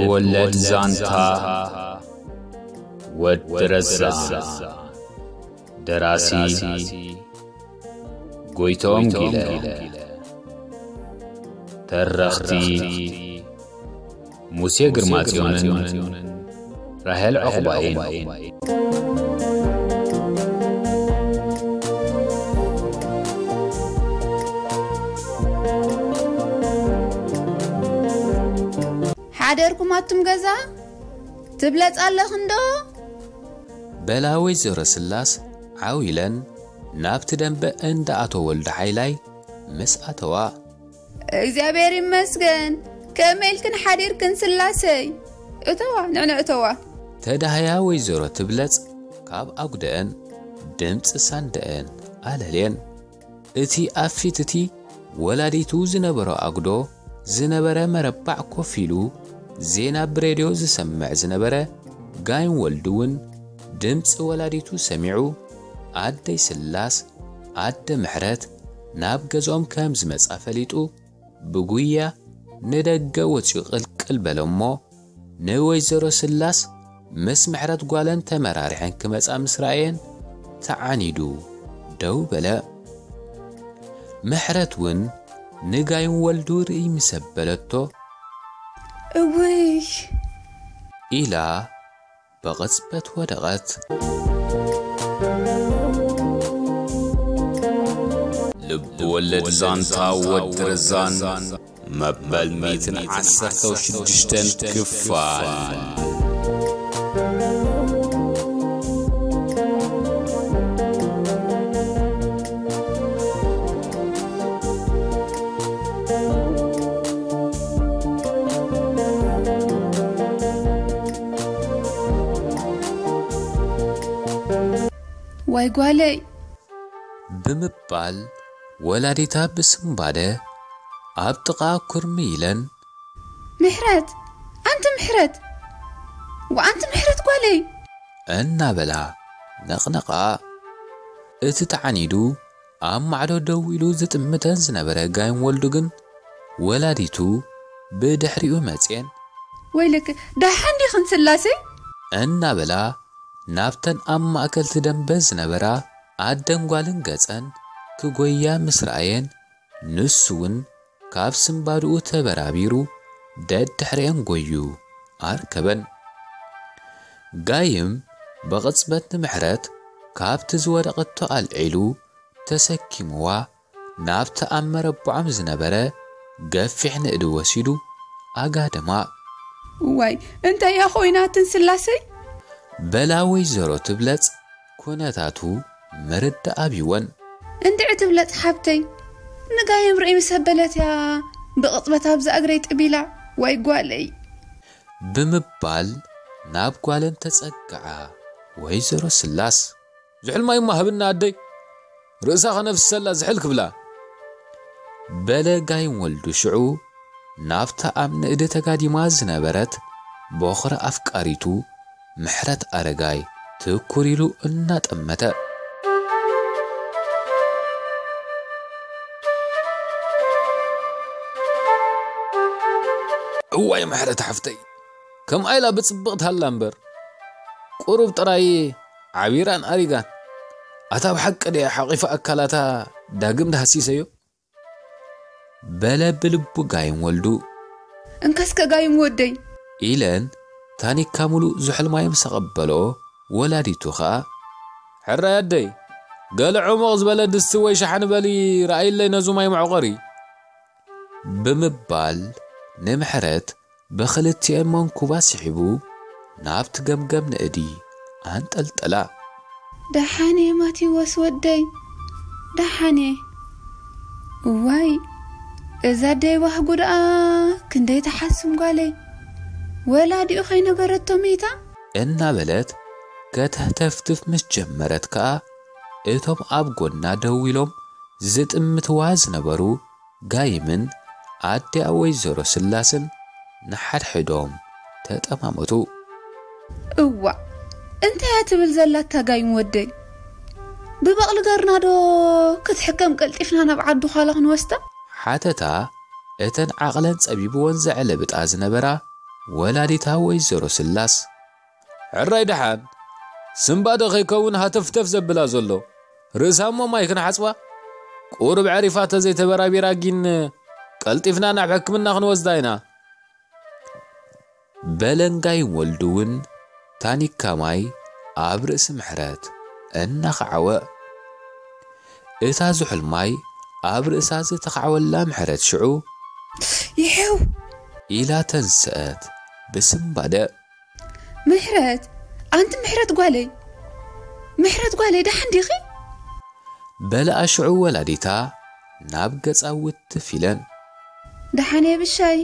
ወለድ ዛንታ ወዲ ረዛ። ደራሲ ጎይቶም ጊለ። ተረኽቲ ሙሴ ግርማጽዮንን ራሄል ዕቑባይን። ሓደርኩም ኣቱም ገዛ? ትብለጽ ኣለኽንዶ? በላ ወይዘሮ ስላስ ዓው ኢለን ናብቲ ደንበ እንዳ ኣቶ ወልዱ ሓይላይ ምስ ኣተዋ። እግዚኣብሔር ይመስገን። ከመይ ኢልክን ሓዲርክን ስላሰይ? እተዋ፣ ንዕንዕ እተዋ። ተዳህያ ወይዘሮ ትብለጽ ካብ ኣጉደአን ድምፂ ሳንደአን ኣለልየን። እቲ ኣብ ፊት እቲ ወላዲቱ ዝነበሮ ኣጉዶ ዝነበረ መረባዕ ኮፍ ኢሉ ዜና ብሬድዮ ዝሰምዕ ዝነበረ ጋይም ወልዱ እውን ድምፂ ወላዲቱ ሰሚዑ፣ ኣደይ ስላስ፣ ኣደ ምሕረት ናብ ገዝኦም ከም ዝመጻ ፈሊጡ፣ ብጉያ ንደገ ወጺኡ ቅልቅል በለ እሞ፣ ንወይዘሮ ስላስ ምስ ምሕረት ጓለን ተመራሪሐን ክመጻ ምስ ረኣየን ተዓኒዱ ደው በለ። ምሕረት እውን ንጋይም ወልዱ ርእይ ምስ ኣበለቶ፣ እውይ! ኢላ ብቕጽበት ወደቐት። ልብ ወለድ ዛንታ ወዲ ረዛን መበል ሚእትን ዓሰርተው ሽዱሽተን ክፋል። ዋይ ጓለይ! ብምባል ወላዲታ ብስንባደ ኣብ ጥቓ ኩርሚ ኢለን፣ ምሕረት! ኣንቲ ምሕረት! ወኣንቲ ምሕረት ጓለይ! እናበላ ነቕነቓ። እቲ ተዓኒዱ ኣብ ማዕዶ ደው ኢሉ ዝጥምተን ዝነበረ ጋይም ወልዱ ግን ወላዲቱ ብድሕሪኡ መጽየን፣ ወይለክ፣ ደሓን ዲኽን ስላሴ? እናበላ ናብተን ኣብ ማእከል እቲ ደንበ ዝነበራ ኣደን ጓልን ገጸን ክጎያ ምስ ረኣየን፣ ንሱ እውን ካብ ስንባድኡ ተበራቢሩ ደድሕሪአን ጎዩ ኣርከበን። ጋይም ብቕጽበት ንምሕረት ካብቲ ዝወደቐቶ ኣልዒሉ ተሰኪምዋ ናብቲ ኣብ መረብዖም ዝነበረ ገፊሕ ንእዲ ወሲዱ ኣጋደማ። እዋይ፣ እንታይ እያ ኮይናትን ስላሰይ? በላ ወይዘሮ ትብለጽ ኩነታቱ ምርዳእ ኣብይወን። እንድዒ ትብለጽ ሓብተይ፣ ንጋይም ርእይ ምስ ኣበለት እያ ብቕጽበት ኣብዛ እግረይ ጥቢላ። ዋይ ጓለይ! ብምባል ናብ ጓለን ተጸግዓ። ወይዘሮ ስላስ፣ ዝሑል ማይ እሞ ሃብና ኣደይ፣ ርእሳ ከነፍሰላ ዝሕል ክብላ። በለ ጋይም ወልዱ ሽዑ ናብታ ኣብ ንእዲ ተጋዲማ ዝነበረት ቦኽሪ ኣፍቃሪቱ ምሕረት ኣረጋይ ትኩር ኢሉ እናጠመተ። እዋይ ምሕረት ሓፍተይ፣ ከምኣ ኢላ ብጽብቕቲ ሃላ እምበር፣ ቁሩብ ጥራይ ዓቢራን ኣሪጋን። ኣታ ብሓቂ ድያ ሓቒፋ ኣካላታ ዳግም ድሃሲሰዮ? በለ ብልቡ ጋይም ወልዱ። እንካስከ ጋይም ወደይ። ኢለን ታኒካ ሙሉእ ዝሑል ማይ ምስ ኣቐበልኦ፣ ወላዲቱ ኸኣ፣ ሕራይ ኣደይ፣ ገለ ዕሙቕ ዝበለ ድስቲ ወይ ሸሓኒ በሊ፣ ረኣይለይ ነዙ ማይ መዕቆሪ። ብምባል ንምሕረት ብኽልቲኤን መንኩባ ስሒቡ ናብቲ ገምገም ንእዲ ኣንጠልጠላ። ደሓን እየ ማቴዎስ ወደይ፣ ደሓን እየ። እዋይ፣ እዛ ኣደይ ባህጉ ደኣ ክንደይ ትሓስም ጓለይ። ወላዲኡ ከይነገረቶ ሚታ? እናበለት ከተህተፍትፍ ምስ ጀመረት ከኣ፣ እቶም ኣብ ጎና ደው ኢሎም ዝጥምትዋ ዝነበሩ ጋይምን ኣዲኣ ወይዘሮ ስላስን ንሓድሕዶም ተጠማመቱ። እዋእ፣ እንታይ እያ ትብል ዘላ እታ ጋይም ወደይ? ብበቕሊ ገርና ዶ ክትሕከም ቀልጢፍና ናብ ዓዲ ዃላ ክንወስዳ? ሓተታ እተን ዓቕለን ጸቢብወን ዘዕለብጣ ዝነበራ ወላዲታ ወይዘሮ ስላስ። ሕራይ ደሓን፣ ስምባዶ ከይከውን ሃተፍተፍ ዘብላ ዘሎ፣ ርእሳ እሞ ማይ ክንሓጽባ? ቁሩብ ዕሪፋ ተዘይተበራቢራ ጊን ቀልጢፍና ናብ ሕክምና ክንወስዳ ኢና። በለንጋይ ወልዱ እውን ታኒካ ማይ ኣብ ርእሲ ምሕረት እናኸዓወ፣ እታ ዝሑል ማይ ኣብ ርእሳ ዝተኻዕወላ ምሕረት ሽዑ ይሕው! ኢላ ተንስአት ብስምባደ። ምሕረት! ኣንቲ ምሕረት ጓለይ! ምሕረት ጓለይ ደሓን ዲኺ? በለኣ ሽዑ ወላዲታ ናብ ገጻ ውትፍ ኢለን። ደሓን እየ ብሻይ።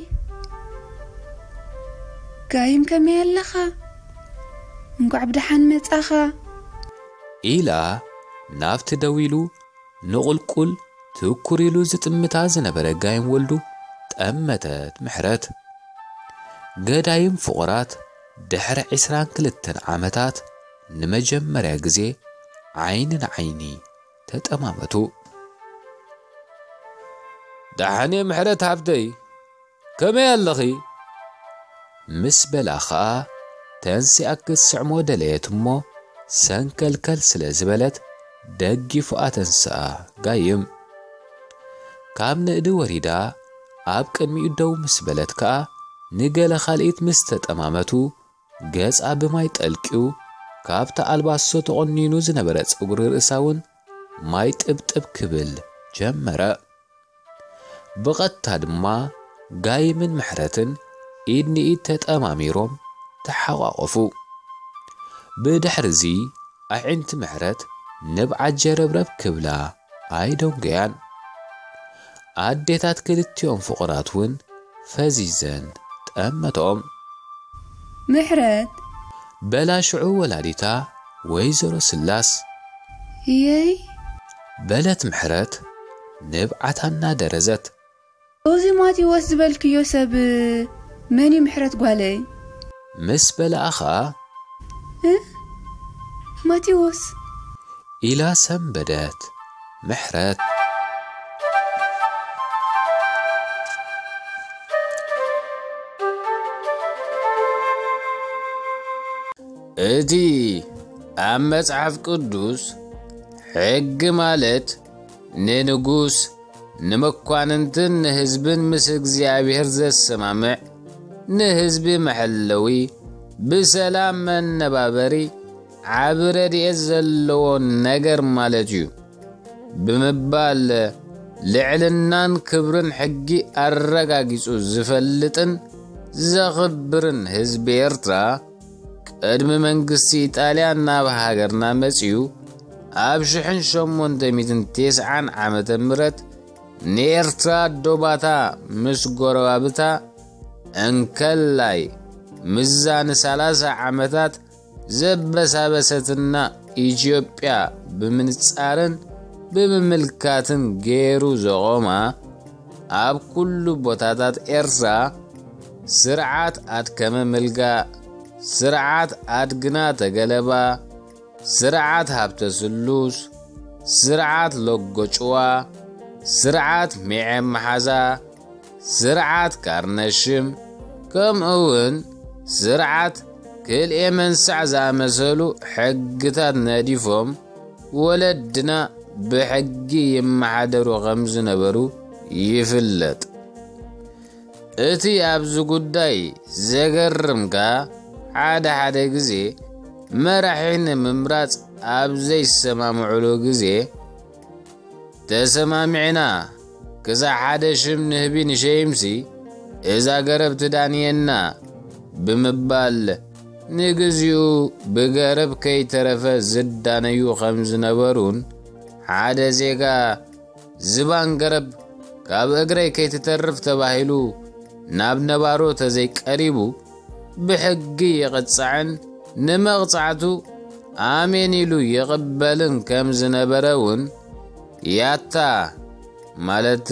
ጋይም ከመይ ኣለኻ? እንኳዕ ብደሓን መጻኻ። ኢላ ናብቲ ደው ኢሉ ንቑልቁል ትኩር ኢሉ ዝጥምታ ዝነበረ ጋይም ወልዱ ጠመተት ምሕረት። ገዳይም ፍቑራት ድሕሪ ዕስራን ክልተን ዓመታት ንመጀመርያ ግዜ ዓይኒ ንዓይኒ ተጠማመቱ። ደሓን እየ ምሕረት ሓፍተይ፣ ከመይ ኣለኺ? ምስ በላ ኸኣ ተንሲኣ ክትስዕሞ ደለየት እሞ ሰንከልከል ስለ ዝበለት ደጊፉ ኣተንስኣ ጋይም። ካብ ንእዲ ወሪዳ ኣብ ቅድሚኡ ደው ምስ በለት ከኣ ንገለ ካልኢት ምስ ተጠማመቱ ገጻ ብማይ ጠልቅዩ፣ ካብቲ ኣልባሶ ተቖኒኑ ዝነበረ ጸጉሪ ርእሳ እውን ማይ ጥብጥብ ክብል ጀመረ። ብቐጥታ ድማ ጋይምን ምሕረትን ኢድ ንኢድ ተጠማሚሮም ተሓቋቖፉ። ብድሕርዚ ኣዒንቲ ምሕረት ንብዓት ጀረብረብ ክብላ ኣይደንጎያን። ኣዴታት ክልቲኦም ፍቑራት እውን ፈዚዘን ጠመተኦም። ምሕረት! በላ ሽዑ ወላዲታ ወይዘሮ ስላስ። የይ! በለት ምሕረት ንብዓታ እናደረዘት። እዚ ማቴዎስ ዝበልክዮ ሰብ መን እዩ ምሕረት ጓለይ? ምስ በለኣ ኸኣ። እ? ማቴዎስ! ኢላ ሰንበደት ምሕረት። እቲ ኣብ መጽሓፍ ቅዱስ ሕጊ ማለት ንንጉስ፣ ንመኳንንትን ንህዝብን ምስ እግዚኣብሔር ዘሰማምዕ፣ ንህዝቢ መሐለዊ፣ ብሰላም መነባበሪ፣ ዓቢ ረድኤት ዘለዎ ነገር ማለት እዩ ብምባል ልዕልናን ክብርን ሕጊ ኣረጋጊጹ ዝፈልጥን ዘኽብርን ህዝቢ ኤርትራ፣ ቅድሚ መንግስቲ ኢጣልያ ናብ ሃገርና መጺኡ፣ ኣብ ሽሕን ሸሞንተ ሚእትን ተስዓን ዓመተ ምህረት ንኤርትራ ዶባታ ምስ ጎረባብታ እንከላይ ምስዛ ንሰላሳ ዓመታት ዘበሳበሰትና ኢትዮጵያ ብምንጻርን ብምምልካትን ገይሩ ዘቖማ፣ ኣብ ኩሉ ቦታታት ኤርትራ ስርዓት ኣድከመ ምልጋ፣ ስርዓት ኣድግና ተገለባ፣ ስርዓት ሃብተ ስሉስ፣ ስርዓት ሎጎጭዋ፣ ስርዓት ሚዔ መሓዛ፣ ስርዓት ካርነሽም፣ ከምኡ እውን ስርዓት ክልኤ መንሳዕ ዝኣመሰሉ ሕግታት ነዲፎም ወለድና ብሕጊ ይመሓደሩ ከም ዝነበሩ ይፍለጥ። እቲ ኣብዚ ጉዳይ ዘገርምካ፣ ሓደ ሓደ ግዜ መራሒ ንምምራጽ ኣብ ዘይሰማምዕሉ ግዜ፣ "ተሰማሚዕና፣ ክሳዕ ሓደ ሽም ንህቢ ንሸይምሲ፣ እዛ ገረብ ትዳንየና" ብምባል፣ ንግዚኡ ብገረብ ከይተረፈ ዝዳነዩ ከም ዝነበሩን፣ ሓደ ዜጋ ዝባን ገረብ ካብ እግረይ ከይትተርፍ ተባሂሉ ናብ ነባሮ ተዘይቀሪቡ ብሕጊ ይቕጻዕን ንመቕጻዕቱ ኣሜን ኢሉ ይቕበልን ከም ዝነበረ እውን ያታ ማለት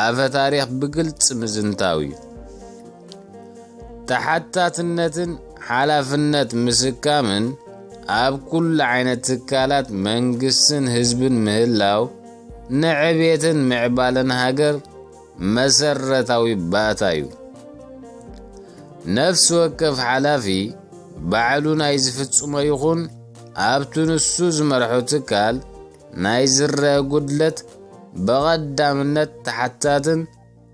ኣፈ ታሪኽ ብግልጺ ምዝንታው እዩ። ተሓታትነትን ሓላፍነት ምስካምን ኣብ ኩሉ ዓይነት ትካላት መንግስትን ህዝብን ምህላው ንዕቤትን ምዕባለን ሃገር መሰረታዊ ባእታ እዩ። ነፍሲ ወከፍ ሓላፊ ባዕሉ ናይ ዝፍጽሞ ይኹን ኣብቲ ንሱ ዝመርሖ ትካል ናይ ዝረአ ጉድለት ብቐዳምነት ተሓታትን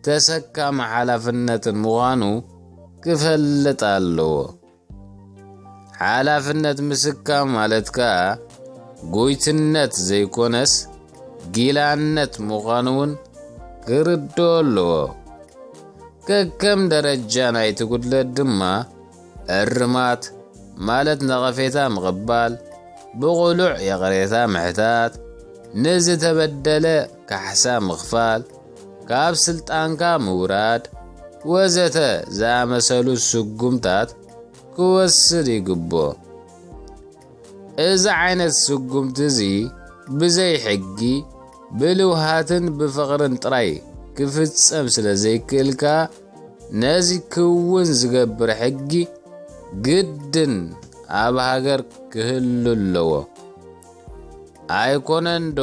ተሰካሚ ሓላፍነትን ምዃኑ ክፈልጥ ኣለዎ። ሓላፍነት ምስካም ማለት ከኣ ጎይትነት ዘይኮነስ ጊላነት ምዃኑ እውን ክርድኦ ኣለዎ። ከከም ደረጃ ናይቲ ጉድለት ድማ እርማት ማለት ነቐፌታ ምቕባል፣ ብቕሉዕ ይቕሬታ ምሕታት፣ ንዝተበደለ ካሕሳ ምኽፋል፣ ካብ ስልጣንካ ምውራድ ወዘተ ዝኣመሰሉ ስጉምታት ክወስድ ይግብኦ። እዚ ዓይነት ስጉምቲ እዚ ብዘይ ሕጊ ብልውሃትን ብፍቕርን ጥራይ ክፍጸም ስለ ዘይክእል ከኣ ነዚ ክውን ዝገብር ሕጊ ግድን ኣብ ሃገር ክህሉ ኣለዎ። ኣይኮነንዶ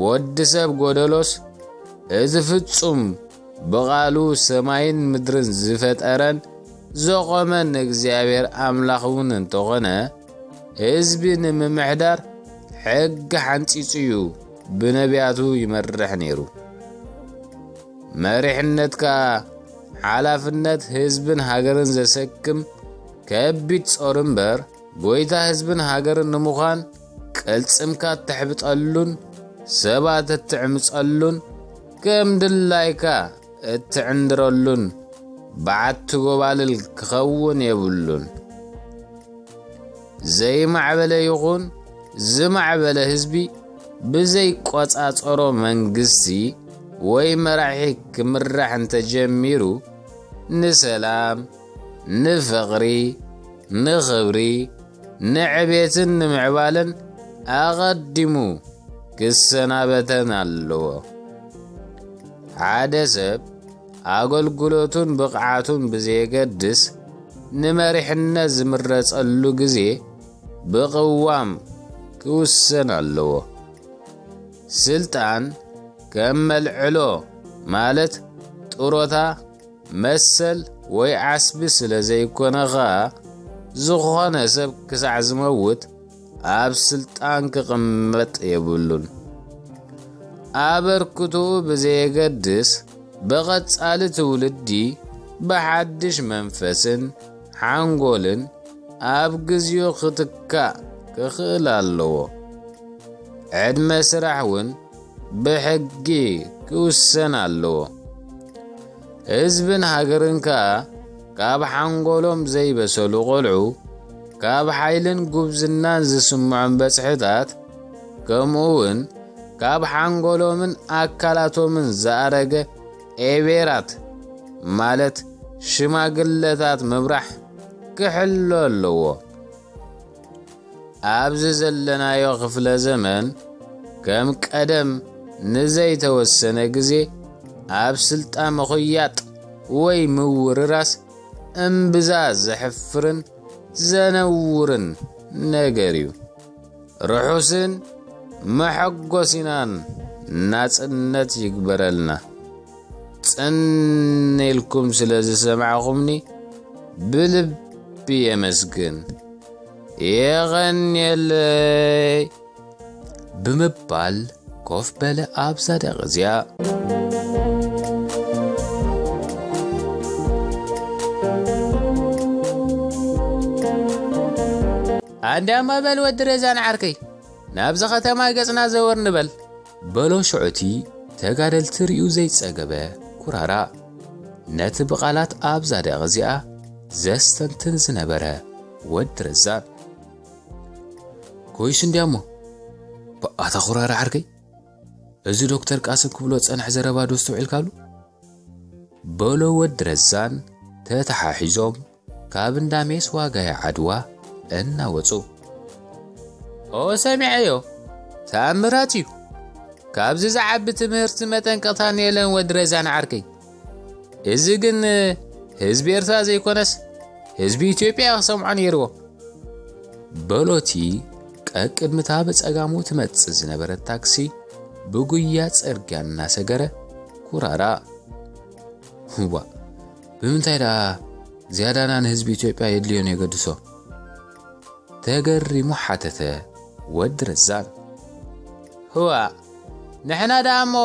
ወዲ ሰብ ጎደሎስ እቲ ፍጹም ብቓሉ ሰማይን ምድርን ዝፈጠረን ዘቖመን እግዚኣብሔር ኣምላኽ እውን እንተኾነ ህዝቢ ንምምሕዳር ሕጊ ሓንጺጹ እዩ ብነቢያቱ ይመርሕ ነይሩ። መሪሕነት ከኣ ሓላፍነት ህዝብን ሃገርን ዘሰክም ከቢድ ጾር እምበር ጎይታ ህዝብን ሃገርን ንምዃን ቅልጽምካ እተሕብጠሉን ሰባት እትዕምጸሉን ከም ድላይካ እትዕንድረሉን በዓቲ ጎባልል ክኸውን የብሉን። ዘይማዕበለ ይኹን ዝማዕበለ ህዝቢ ብዘይቆጻጸሮ መንግስቲ ወይ መራሒ ክምራሕ እንተጀሚሩ ንሰላም፣ ንፍቕሪ፣ ንኽብሪ፣ ንዕቤትን ንምዕባለን ኣቐዲሙ ክሰናበተን ኣለዎ። ሓደ ሰብ ኣገልግሎቱን ብቕዓቱን ብዘየገድስ ንመሪሕነት ዝምረጸሉ ግዜ ብቕዋም ክውሰን ኣለዎ። ስልጣን ከም መልዕሎ ማለት ጥሮታ መሰል ወይ ዓስቢ ስለ ዘይኮነ ኸኣ ዝኾነ ሰብ ክሳዕ ዝመውት ኣብ ስልጣን ክቕመጥ የብሉን። ኣበርክቶኡ ብዘየገድስ ብቐጻሊ ትውልዲ ብሓድሽ መንፈስን ሓንጎልን ኣብ ግዜኡ ክትካእ ክኽእል ኣለዎ። ዕድመ ስራሕ እውን ብሕጊ ክውሰን ኣለዎ። ህዝብን ሃገርን ከኣ ካብ ሓንጎሎም ዘይበሰሉ ቆልዑ ካብ ሓይልን ጉብዝናን ዝስምዖም በጽሕታት ከምኡ እውን ካብ ሓንጎሎምን ኣካላቶምን ዝኣረገ ኤቤራት ማለት ሽማግለታት ምምራሕ ክሕሎ ኣለዎ። ኣብዚ ዘለናዮ ክፍለ ዘመን ከም ቀደም ንዘይተወሰነ ግዜ ኣብ ስልጣን ምኹያጥ ወይ ምውርራስ እምብዛ ዘሕፍርን ዘነውርን ነገር እዩ። ርሑስን መሐጎሲናን ናጽነት ይግበረልና። ጽን ኢልኩም ስለ ዝሰማዕኹምኒ ብልቢ የመስግን። የቐንየለይ። ብምባል ኮፍ በለ ኣብዛ ደቕ እዚኣ። ኣንዳማ በል ወዲ ረዛን ዓርከይ፣ ናብዚ ከተማ ገጽና ዘወር ንበል። በሎ ሽዑቲ ተጋደልቲ ርእዩ ዘይጸገበ ኩራራ። ነቲ ብቓላት ኣብዛ ደቕ እዚኣ ዘስተንትን ዝነበረ ወዲ ረዛን። ኮይስ እንድያ እሞ፣ ብኣታ ኩራራ ዓርከይ፣ እዚ ዶክተር ቃስም ክብሎ ጸንሐ ዘረባ ዶ ኣስተውዒልካሉ? በሎ ወዲ ረዛን ተተሓሒዞም ካብ እንዳ ሜስ ዋጋየ ዓድዋ እናወጹ። ኦ ሰሚዐዮ፣ ተኣምራት እዩ። ካብዚ ዝዓቢ ትምህርቲ መጠንቀቕታን የለን ወዲ ረዛን ዓርከይ። እዚ ግን ህዝቢ ኤርትራ ዘይኮነስ ህዝቢ ኢትዮጵያ ክሰምዖ ነይርዎ። በሎቲ ቀቅድምታ ብጸጋሙ ትመጽእ ዝነበረት ታክሲ ብጉያ ጽርግያ እናሰገረ ኩራራ። ዋ፣ ብምንታይ ደኣ ዝያዳና ንህዝቢ ኢትዮጵያ የድልዮን የገድሶ? ተገሪሙ ሓተተ ወዲ ረዛን። ህዋ፣ ንሕና ደኣ እሞ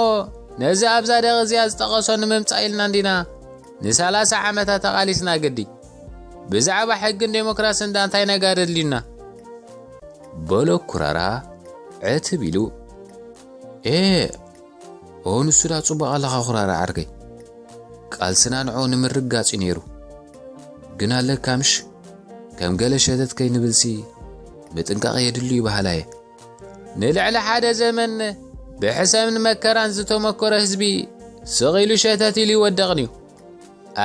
ነዚ ኣብዛ ደቂ እዚኣ ዝጠቐሶ ንምምጻእ ኢልና እንዲና ንሰላሳ ዓመታት ተቓሊስና ግዲ። ብዛዕባ ሕግን ዴሞክራስን ደኣ እንታይ ነገር ኣድልዩና? በሎ ኩራራ ዕትብ ኢሉ። ኤ፣ ኦ፣ ንሱ ዳ ጽቡቕ ኣለኻ ኩራራ ዓርከይ። ቃልስና ንዕኡ ንምርግጋጽ እዩ ነይሩ። ግን ኣለካ ምሽ፣ ከም ገለ ሸተት ከይንብልሲ ምጥንቃቕ የድልዩ በሃላ እየ። ንልዕሊ ሓደ ዘመን ብሕሰምን መከራን ዝተመኮረ ህዝቢ ስቕ ኢሉ ሸተት ኢሉ ይወደቕን እዩ።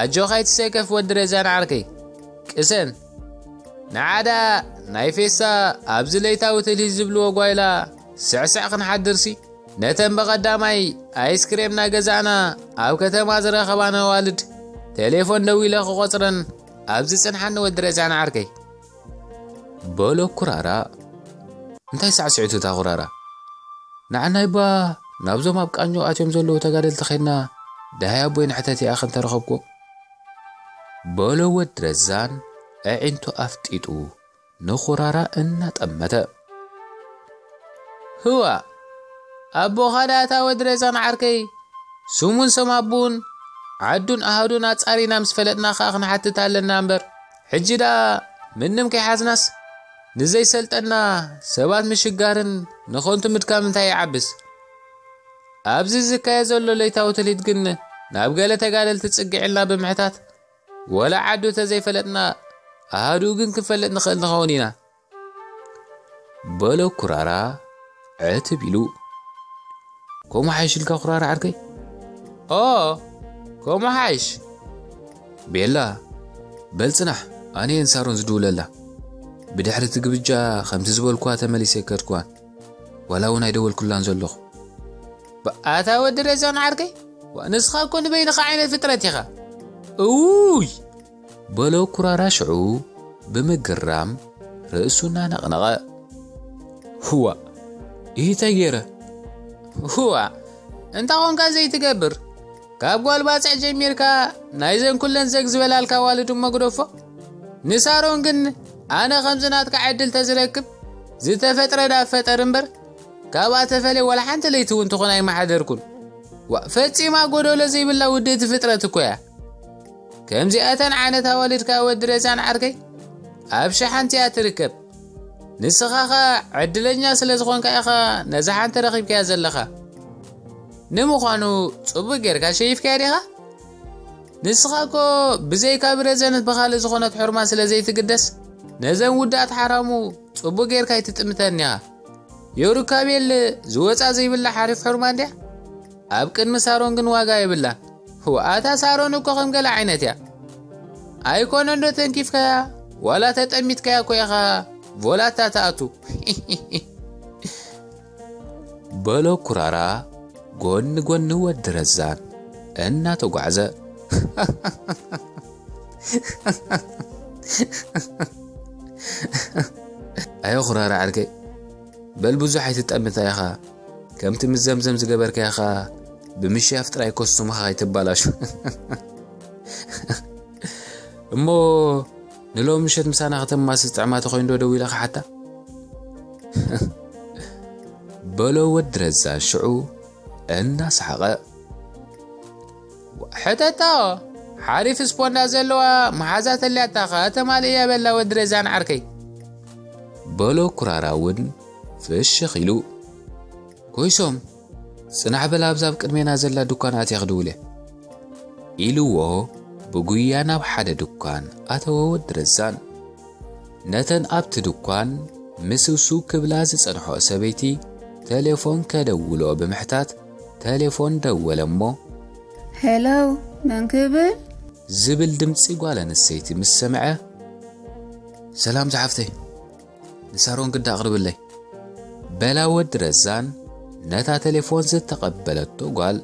ኣጆኻ ኣይትሰከፍ ወዲ ረዛን ዓርከይ። ቅሰን። ንዓዳ ናይ ፌሳ ኣብዚ ለይታዊ ትልሂት ዝብልዎ ጓይላ ስዕስዕ ክንሓድርሲ፣ ነተን ብቐዳማይ ኣይስክሬም እናገዛእና ኣብ ከተማ ዝረኸባና ኣዋልድ ቴሌፎን ደዊለ ክቖጽረን ኣብዚ ጽንሓኒ ወዲ ረዛን ዓርከይ። በሎ ኩራራ። እንታይ ሳዕስዒቱ እታ ኩራራ? ንዓናይ ባ ናብዞም ኣብ ቃኞ ኣትዮም ዘለዉ ተጋደልቲ ኸድና ደሃይ ኣቦይ ንሕተት ይኣኽል ተረኸብኩ። በሎ ወዲ ረዛን ኣዒንቱ ኣፍጢጡ ንኹራራ እናጠመተ። ህዋ፣ ኣቦኻ ደኣ እታ ወዲ ረዛን ዓርከይ ስሙን ስም ኣቦኡን ዓዱን ኣሃዱን ኣጻሪና ምስ ፈለጥና ኸኣ ክንሓትት ኣለና እምበር፣ ሕጂ ደኣ ምንም ከይሓዝናስ ንዘይሰልጠና ሰባት ምሽጋርን ንኸንቱ ምድካም እንታይ ይዓብስ? ኣብዚ ዝካየድ ዘሎ ለይታዊ ትልሂት ግን ናብ ገለ ተጋደልቲ ጽግዕ ኢልና ብምሕታት፣ ወላ ዓዱ ተዘይፈለጥና ኣሃዱኡ ግን ክንፈልጥ ንኽእል ንኸውን ኢና። በሎ ኩራራ ዕትብ ኢሉ። ከምኡ ሓይሽ ኢልካ ኩራራ ዓርከይ? ኦ፣ ከምኡ ሓይሽ። ቤላ፣ በል ጽናሕ፣ ኣነ እየን ሳሮን ዝድውለላ። ብድሕሪ እቲ ግብጃ ከምቲ ዝበልኩዋ ተመሊሰ ኣይከድኩዋን። ዋላ እውን ኣይደወልኩላን ዘለኹ። ኣታ ወዲ ረዛን ዓርከይ፣ ዋ፣ ንስኻ እኮ ንበይንኻ ዓይነት ፍጥረት ኢኻ። እውይ! በሎ ኩራራ ሽዑ ብምግራም ርእሱ እናነቕነቐ። ህዋ፣ ኢሂተይ ገይረ። ህዋ፣ እንታ ኾንካ ዘይትገብር? ካብ ጓል ባጽዕ ጀሚርካ ናይዘን ኩለን ዘግ ዝበላልካ ኣዋልድ እሞ ግደፎ። ንሳሮን ግን ኣነ ከምዚ ናትካ ዕድል ተዝረክብ ዝተፈጥረ ዳ ፈጠር እምበር፣ ካብኣ ተፈልየ ወላ ሓንቲ ለይቲ እውን ትኹን ኣይመሓደርኩን። ዋ፣ ፈጺማ ጎደሎ ዘይብላ ውድእቲ ፍጥረት እኮ እያ። ከምዚኣተን ዓይነት ኣዋልድካ ወዲ ረዛን ዓርከይ ኣብ ሸሓንቲ እያ ትርከብ። ንስኻ ኸ ዕድለኛ ስለ ዝኾንካ ኢኻ ነዛ ሓንቲ ረኺብካያ ዘለኻ። ንምዃኑ ጽቡቕ ጌርካ ሸይፍካያ ዲኻ? ንስኻ እኮ ብዘይካ ብረዘነት ብኻልእ ዝኾነት ሕርማን ስለ ዘይትግደስ፣ ነዘን ውዳት ሓራሙ ጽቡቕ ጌርካ ኣይትጥምተን ኢኻ። ዮሩካቤል ዝወጻ ዘይብላ ሓሪፍ ሕርማን ድያ? ኣብ ቅድሚ ሳሮን ግን ዋጋ የብላን። ዋኣታ ሳሮን እኮ ከም ገለ ዓይነት እያ። ኣይኮነን ዶ ተንኪፍካያ? ዋላ ተጠሚትካያ እኮ ኢኻ ቮላታ ትኣቱ። በሎ ኩራራ ጎኒ ጎኒ ወዲ ረዛን እናተጓዕዘ። ኣዮ ኩራራ ዓርከይ፣ በል ብዙሕ ኣይትጠምታ ኢኻ። ከምቲ ምስ ዘምዘም ዝገበርካያ ኸኣ ብምሽያፍ ጥራይ ኮስቱምኻ ኣይትባላሹ። እሞ ንሎሚ ምሸት ምሳና ከተማስስ ጥዕማ ተኾይኑ ዶ ደዊለ ክሓታ? በሎ ወዲ ረዛን ሽዑ እናሰሓቐ። ሕተታ፣ ሓሪፍ ስፖንዳ ዘለዋ መሓዛ ተልያታ ኸኣ ተማልእ እያ በላ ወዲ ረዛን ዓርከይ። በሎ ኩራራ እውን ፍሽኽ ኢሉ። ኮይሶም፣ ጽናሕ በል ኣብዛ ኣብ ቅድሜና ዘላ ድኳን ኣትየ ክድውል እየ። ኢልዎ ብጉያ ናብ ሓደ ድኳን ኣተወ ወዲ ረዛን። ነተን ኣብቲ ድኳን ምስውሱ ክብላ ዝጸንሖ ሰበይቲ ቴሌፎን ከደውሎ ብምሕታት ቴሌፎን ደወለ እሞ፣ ሄሎ፣ መን ክብል? ዝብል ድምጺ ጓል ኣንስተይቲ ምስ ሰምዐ፣ ሰላም ዝሓፍተይ፣ ንሳሮን ግዳ ኣቕርብለይ፣ በላ ወዲ ረዛን ነታ ቴሌፎን ዝተቐበለቶ ጓል።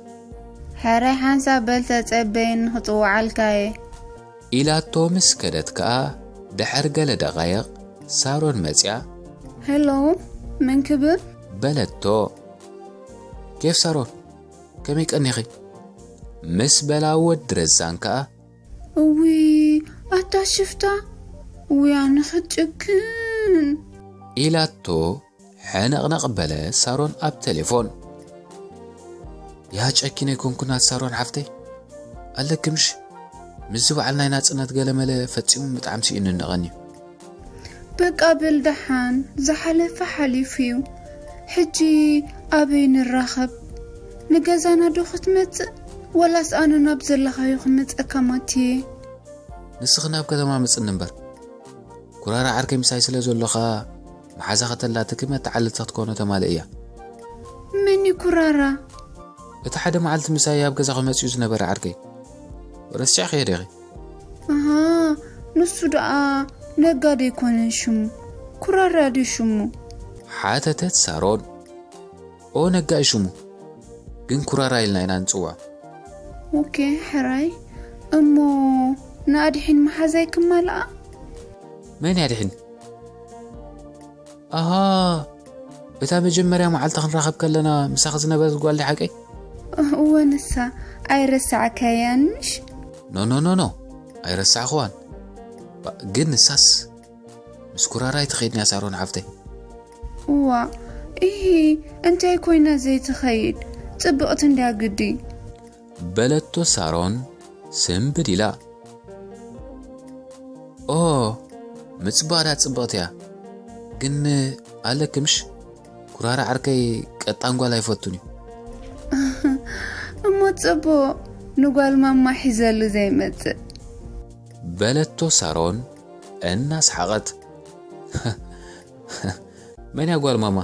ሕራይ ሓንሳብ በል ተጸበይኒ ክጽውዓልካ እየ። ኢላቶ ምስ ከደት ከኣ ድሕር ገለ ደቓይቕ ሳሮን መጽያ። ሄሎ፣ መን ክብል? በለቶ። ኬፍ ሳሮን፣ ከመይ ቀኒኺ? ምስ በላ ወዲ ረዛን ከኣ። እውይ፣ ኣቲ እታ ሽፍታ ውያ ንኽትጭክን። ኢላቶ ሕንቕንቕ በለ ሳሮን ኣብ ቴሌፎን። ያ ጨኪነ ኣይኮንኩን ኣቲ ሳሮን ሓፍተይ። ኣለክምሽ ምስዚ በዓል ናይ ናጽነት ገለመለ ፈጺሙ ምጥዓም ስኢኑኒ ቀንዩ። በቃ በል ደሓን፣ ዝሓለፈ ሓሊፉ እዩ። ሕጂ ኣበይ ንራኸብ? ንገዛና ዶ ክትመጽእ? ወላስ ኣነ ናብ ዘለኻዮ ክመጸካ ማትየ? ንስኺ ናብ ከተማ ምጽኒ እምበር። ኩራራ ዓርከይ ምሳይ ስለ ዘሎ ኸኣ መሓዛ ከተላትኪ መተዓልልቲ ክትኮኖ ተማልእ እያ። መን እዩ ኩራራ? እቲ ሓደ መዓልቲ ምሳይ ኣብ ገዛኹም መጺኡ ዝነበረ ዓርከይ። ረሲዕኽዮ ዲኺ? ኣሃ፣ ንሱ ደኣ ነጋ ደይኮነን ሽሙ። ኩራራ ድዩ ሽሙ? ሓተተት ሳሮን። ኦ ነጋ እዩ ሽሙ። ግን ኩራራ ኢልና ኢና ንጽውዖ። ኦኬ፣ ሕራይ። እሞ ንኣድሒን መሓዛይ ክማልኣ? መን እያ ድሒን? ኣሃ፣ እታ መጀመርያ መዓልቲ ክንራኸብ ከለና ምሳኺ ዝነበረት ጓል ዲ ሓቀይ? እወ፣ ንሳ። ኣይረሳዕካያን ምሽ? ኖ፣ ኖ፣ ኖ፣ ኖ። ኣይረሳዕኽዋን። ባ-፣ ግን ንሳስ ምስ ኩራራይ ትኸይድንያ ሳሮን ሓፍተይ። እዋ፣ እሂ፣ እንታይ ኮይና ዘይትኸይድ? ጽብቕቲ እንድያ ግዲ። በለቶ ሳሮን ስምብድ ኢላ። ኦ፣ ምጽባዳ ጽብቕቲ እያ። ግን ኣለክምሽ፣ ኩራራ ዓርከይ ቀጣን ጓል ኣይፈቱን እዩ። እሞ ጽቡቕ፣ ንጓል ማማ ሒዘሉ ዘይመጽእ። በለቶ ሳሮን እናስሓቐት። መን እያ ጓል ማማ?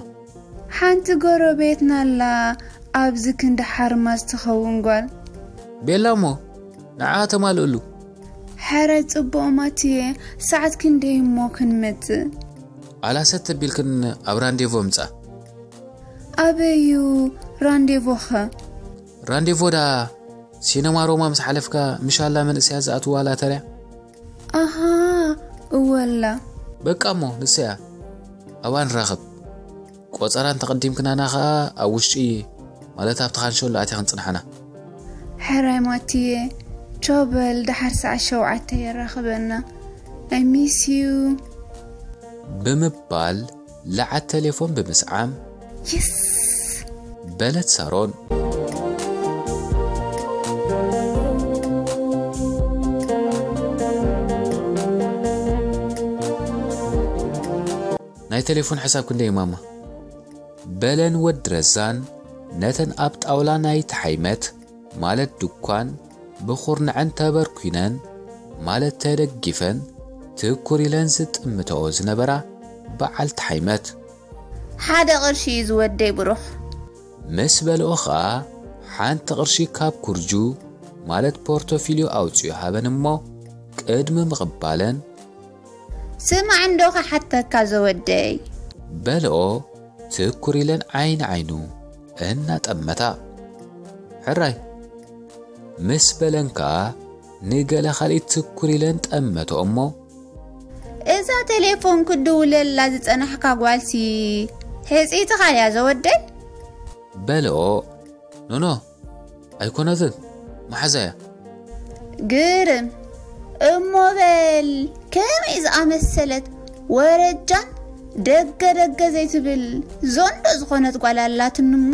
ሓንቲ ጎረቤትና ኣላ፣ ኣብዚ ክንዲ ሓርማዝ ትኸውን ጓል። ቤላ እሞ ንዓ ተማልእሉ። ሕራይ ጽቡቕ ማትየ፣ ሰዓት ክንደይ እሞ ክንመጽእ? ኣላሰት ተቢልክን ኣብ ራንዴቮ ምጻ። ኣበይ እዩ ራንዴቮኸ? ራንዴቮ ዳ ሲነማ ሮማ ምስ ሓለፍካ ምሻላ መንእሰያት ዝኣትዋ ኣላ ተርያ? ኣሃ፣ እወላ። በቃ እሞ ንሰያ ኣብኣ ንራኸብ። ቆጸራ እንተቐዲምክናና ኸኣ ኣብ ውሽጢ ማለት ኣብቲ ካንሸሎ ኣትያ ክንጽንሓና። ሕራይ ማትየ፣ ቻው በል፣ ደሓር ሰዓት ሸውዓተ የራኽበና። I miss you። ብምባል ለዓት ቴሌፎን ብምስዓም የስ! በለት ሳሮን። ናይ ቴሌፎን ሕሳብ ክንደይ ማማ? በለን ወዲ ረዛን ነተን ኣብ ጣውላ ናይ ተሓይመት ማለት ድኳን ብኹርንዐን ተበርኲነን ማለት ተደጊፈን ትኩር ኢለን ዝጥምተኦ ዝነበራ በዓል ተሓይመት። ሓደ ቅርሺ እዩ ዝወደይ ብሩኽ። ምስ በልኦ ኸኣ ሓንቲ ቅርሺ ካብ ኩርጁ ማለት ፖርቶፊልዮ ኣውጺኡ ሃበን እሞ ቅድሚ ምቕባለን ስማዕ እንዶ ክሓተካ ዘወደይ። በልኦ ትኩር ኢለን ዓይኒ ዓይኑ እናጠመታ። ሕራይ ምስ በለን ከኣ ንገለ ካልኢት ትኩር ኢለን ጠመቶ እሞ እዛ ቴሌፎን ክድውለላ ዝጸናሕካ ጓልሲ ሕጽይትኻ እያ ዘወደይ? በልኦ ኖኖ ኣይኮነትን መሓዛ እያ። ግርም እሞ በል ከመይ ዝኣመሰለት ወረጃን ደገ ደገ ዘይትብል ዞንዶ ዝኾነት ጓል ኣላትኒ እሞ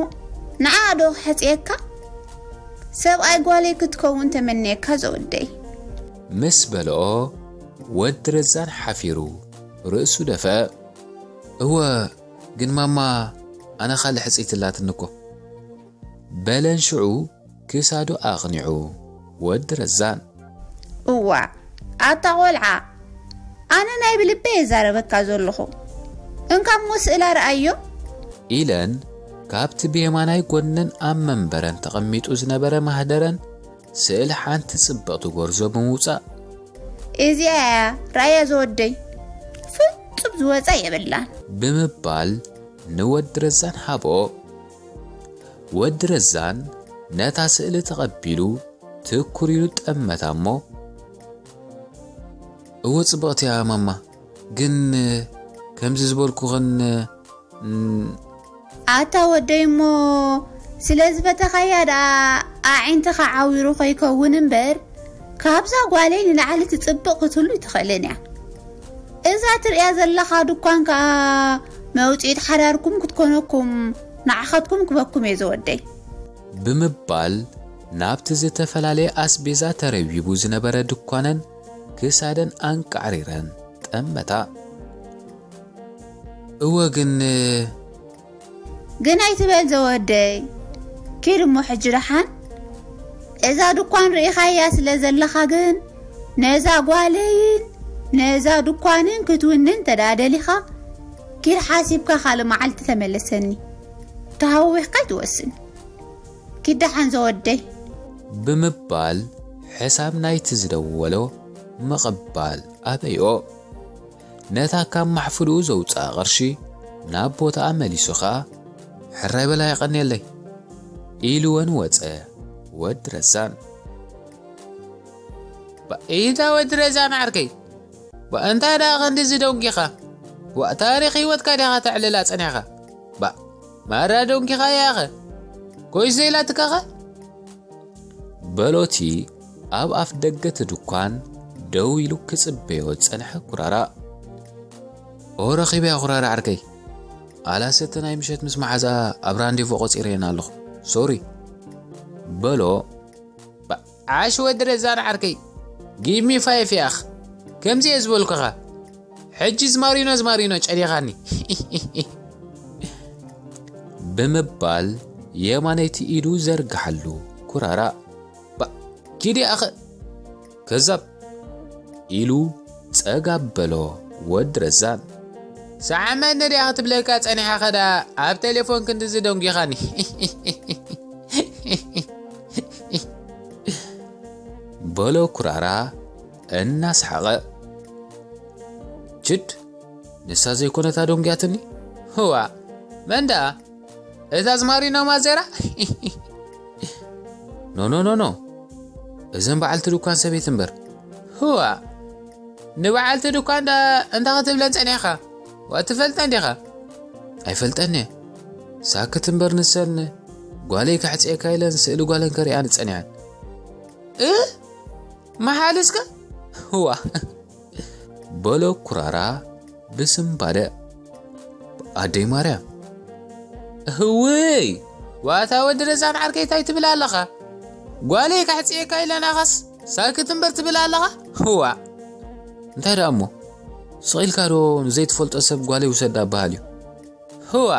ንዓ ዶ ክሕጽየካ? ሰብኣይ ጓለይ ክትከውን ተመንየካ ዘወደይ። ምስ በልኦ ወዲ ረዛን ሓፊሩ ርእሱ ደፍአ። እወ ግን ማማ ኣነ ካልእ ሕጽይቲ ኣላትኒ እኮ። በለን ሽዑ ክሳዱ ኣቕኒዑ ወዲ ረዛን። እዋ ኣታ ቆልዓ ኣነ ናይ ብልበ የዛረበካ ዘለኹ። እንካ እሞ ስእላ ረኣዮ። ኢለን ካብቲ ብየማናይ ጎነን ኣብ መንበረን ተቐሚጡ ዝነበረ ማህደረን ስእሊ ሓንቲ ጽብቕቲ ጎርዞ ብምውጻእ። እዚኣ እያ ረኣያ ዘወደይ ፍጹም ዝወጻ የብላን። ብምባል ንወዲ ረዛን ሃቦ። ወዲ ረዛን ነታ ስእሊ ተቐቢሉ ትኩር ኢሉ ጠመታ እሞ። እወ ጽብቕቲ እያ ማማ፣ ግን ከምዚ ዝበልኩኽን ን- ኣታ ወደይ እሞ ስለ ዝፈተኻያ ደኣ ኣዒንትኻ ዓዊሩ ከይከውን እምበር ካብዛ ጓለይ ንላዕሊ ትጽብቕ ክትህሉ ኣይትኽእልን እያ። እዛ ትርእያ ዘለኻ ድኳን ከኣ መውጽኢት ሓዳርኩም ክትኮነኩም፣ ንዓኻትኩም ክበኩም እየ ዘወደይ። ብምባል ናብቲ ዝተፈላለየ ኣስቤዛ ተረቢቡ ዝነበረ ድኳነን ክሳደን ኣንቃዕሪረን ጠመታ። እወ ግን ግን ኣይትበል ዘወደይ። ኪድ እሞ ሕጂ ደሓን እዛ ድኳን ርኢኻያ ስለ ዘለኻ ግን ነዛ ጓለይን ነዛ ድኳንን ክትውንን ተዳደሊኻ ኪድ ሓሲብካ ካልእ መዓልቲ ተመለሰኒ። ተሃዊኽካ ኣይትወስን። ኪድ ደሓን ዘወደይ። ብምባል ሕሳብ ናይቲ ዝደወሎ ምቕባል ኣበዮ። ነታ ካብ ማሕፍድኡ ዘውፅኣ ቅርሺ ናብ ቦታኣ መሊሱ ኸዓ ሕራይ በላ የቐንየለይ ኢልወን ወፀ። ወዲ ረዛን ባኢታ ወዲ ረዛን ዓርከይ ባእንታይ ደኣ ክንድዚ ደንጊኻ? ዋእ ታሪኽ ህይወትካ ዲኻ ተዕልላ ጸኒሕኻ? ባእ ማራ ደንጊኻ ያኸ ኮይስ ዘይላትካኸ? በሎቲ ኣብ ኣፍ ደገ እቲ ድኳን ደው ኢሉ ክጽበዮ ዝጸንሐ ኩራራ። ኦ ረኺበያ ኩራራ ዓርከይ። ኣላሰተ ናይ ምሸት ምስ መሓዛ ኣብ ራንዴቮ ቆጺረየን ኣለኹ። ሶሪ። በሎ። ዓሽ ወዲ ረዛን ዓርከይ ጊቭ ሚ ፋይፍ ያኽ ከምዚ እየ ዝበልኩኻ። ሕጂ ዝማሪኖ ዝማሪኖ ጨዲኻኒ ብምባል የማነይቲ ኢዱ ዘርግሓሉ ኩራራ። ባ ኪዲ ኣኸ ከዛብ ኢሉ ጸጋብ በሎ ወዲ ረዛን። ሰዓመኒ ድያ ክትብለካ ጸኒሓ ኸዳ ኣብ ቴሌፎን ክንድዚ ደንጊኻኒ በሎ ኩራራ እናሰሓቐ። ችድ ንሳ ዘይኮነታ ደንጉያትኒ። ህዋ መን ደኣ እታ ዝማሪኖ ማዜራ? ኖኖኖኖ እዘን በዓልቲ ድኳን ሰበይቲ እምበር። ህዋ ንበዓልቲ ድኳን ደኣ እንታይ ክትብለን ጸኒሕካ? ዋ ትፈልጠን ዲኻ? ኣይፈልጠን እየ። ሳክት እምበር ንሰን ጓለይ ከሕጽየካ ኢለን ስእሊ ጓለን ከርእያን ጸኒሐን። እ መሓልስከ? ህዋ በሎ ኩራራ ብስምባደ። ኣደይ ማርያም። እህውይ ዋታ ወዲ ረዛን ዓርከይ እንታይ ትብል ኣለኻ? ጓለይ ካሕፅየካ ኢለናኻስ ሳክት እምበር ትብል ኣለኻ? ህዋ እንታይ ደኣ እሞ ስቕ ኢልካ ዶ ንዘይትፈልጦ ሰብ ጓለይ ውሰዳ በሃል እዩ። ህዋ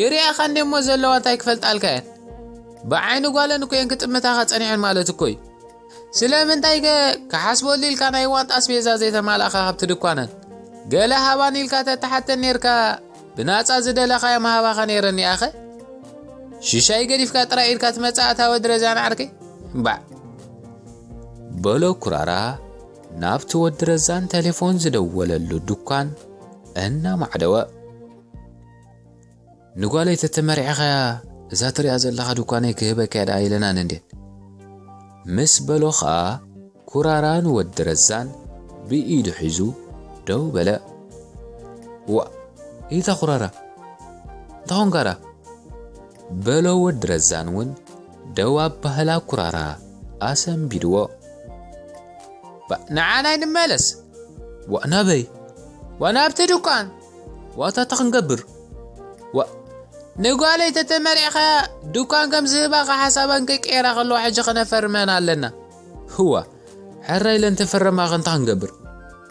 ይሪኣኻ እንደ እሞ ዘለዋ እንታይ ክፈልጣልካ እየን? ብዓይኒ ጓለን እኮ እየን ክጥምታኻ ጸኒሐን ማለት እኮ እዩ። ስለምንታይ ከ ክሓስበሉ ኢልካ ናይ ዋንጣ ኣስቤዛ ዘይተማላእኻ ካብቲ ድኳነን ገለ ሃባን ኢልካ ተተሓተን ኔርካ ብናጻ ዝደለኻዮ ምሃባኻ ኔረኒ ኣኸ? ሽሻይ ገዲፍካ ጥራይ ኢድካ ትመጽእ ኣታ ወዲ ረዛን ዓርከይ? ባዕ በሎ ኩራራ ናብቲ ወዲ ረዛን ቴሌፎን ዝደወለሉ ድኳን እናማዕደወ። ንጓለይ ተተመሪዕኻያ እዛ ትሪኣ ዘለኻ ድኳነይ ክህበካያ ደኣ ኢለናን እንዴን? ምስ በሎ ኸኣ ኩራራ ንወዲ ረዛን ብኢዱ ሒዙ ደው በለ። ዋ ኢታ ኩራራ እንታይ ኾንካ ደኣ? በሎ ወዲ ረዛን እውን ደው ኣባህላ ኩራራ ኣሰንቢድዎ። ንዓናይ ንመለስ። ዋ ናበይ? ዋ ናብቲ ድኳን። ዋታ እንታይ ክንገብር? ዋ ንጓለይ ተተመሪዕኻ ድኳን ከም ዝህባኻ ሓሳበን ከይቀየራ ከለዋ ሕጂ ክነፈርመን ኣለና። ህዋ ሕራይ ኢለን ተፈረማ ከ እንታይ ክንገብር?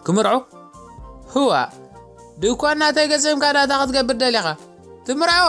ክምርዖ? ህዋ ድኳን ናተይ ገዘምካ ዳታ ክትገብር ደሊኻ? ትምርዖ?